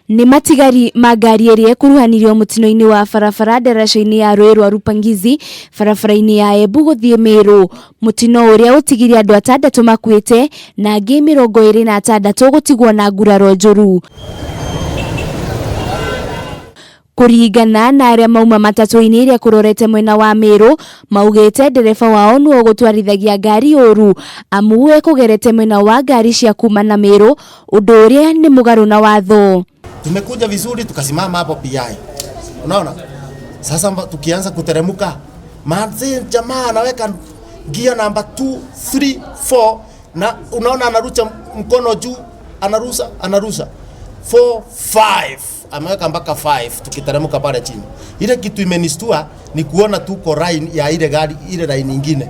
Nĩ matigari ma ngari ĩrĩa ĩkuruhanirio mũtino-inĩ wa barabara ndaraca-inĩ ya rũĩ rwa Rupangizi barabara-inĩ ya Embu gũthiĩ Meru. Mũtino ũrĩa ũtigire andũ atandatũ makuĩte na angĩ 26 gũtigwo na nguraro njũru. Kũringana na arĩa mauma matatũ-inĩ ĩrĩa kũrorete mwena wa Meru, maugĩte ndereba wao nĩwe ũgũtwarithagia ngari ũru amu ekũgerete mwena wa ngari cia kuma na Meru, ũndũ ũrĩa nĩ mũgarũ na watho. Tumekuja vizuri tukasimama hapo PI. Unaona? Sasa tukianza kuteremuka, manze jamaa anaweka gia namba 2 3 4 na unaona anarusha mkono juu, anarusha anarusha 4 5, ameweka mpaka 5 tukiteremuka pale chini. Ile kitu imenistua ni kuona tuko line ya ile gari ile line nyingine.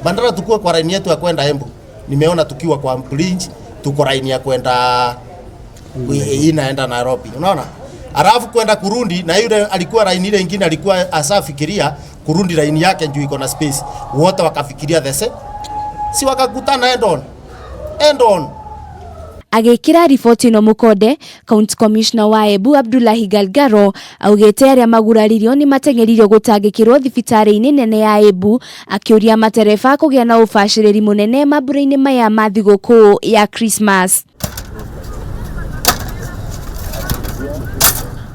Badala tukue kwa line yetu ya kwenda Embu, nimeona tukiwa kwa bridge tuko line ya kwenda inaenda Nairobi, unaona? Alafu kwenda Kurundi na yule alikuwa line ile ingine alikuwa asafikiria Kurundi line yake juu iko na space, wote wakafikiria the same, si wakakutana end on end on. Agĩkĩra riboti ĩno mũkonde, County Commissioner wa Embu Abdullahi Galgaro augĩte arĩa maguraririo nĩ mateng'eririo gũtangĩkĩrwo thibitarĩ-inĩ nene ya Embu, akĩũria matereba kũgĩa na ũbacĩrĩri mũnene mambura-inĩ maya ma thigũkũ ya Christmas.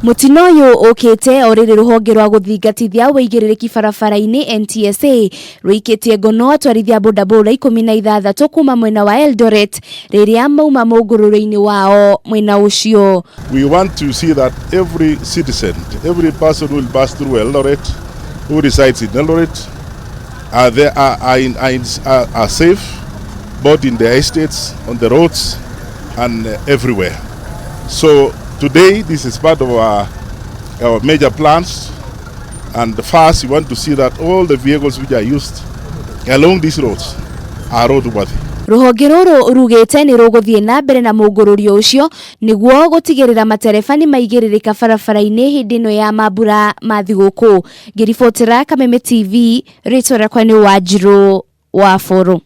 Mũtino ũyũ ũkĩte o rĩrĩ rũhonge rwa gũthingatithia ũigĩrĩrĩki barabara-inĩ NTSA rũikĩtie ngono atwarithia bodaboda 16 kuma mwena wa Eldoret rĩrĩa mauma mũngũrũro-inĩ wao mwena ũcio. We want to see that every citizen, every person who will pass through Eldoret, who resides in Eldoret, are, there, are, in, are, in, are safe, both in their estates, on the roads, and everywhere. So today, this is part of our major plans. And first, we want to see that all the vehicles which are used along these roads are roadworthy. Rũhonge rũrũ rugĩte nĩ rũgũthiĩ na mbere na mũngũrũrio ũcio nĩguo gũtigĩrĩra matereba nĩ maigĩrĩrĩka barabara-inĩ hĩndĩ ĩno ya mambura ma thigũkũ. Ngĩribotera Kameme TV, rĩtwa rĩakwa nĩ Wanjirũ wa Bũrũ.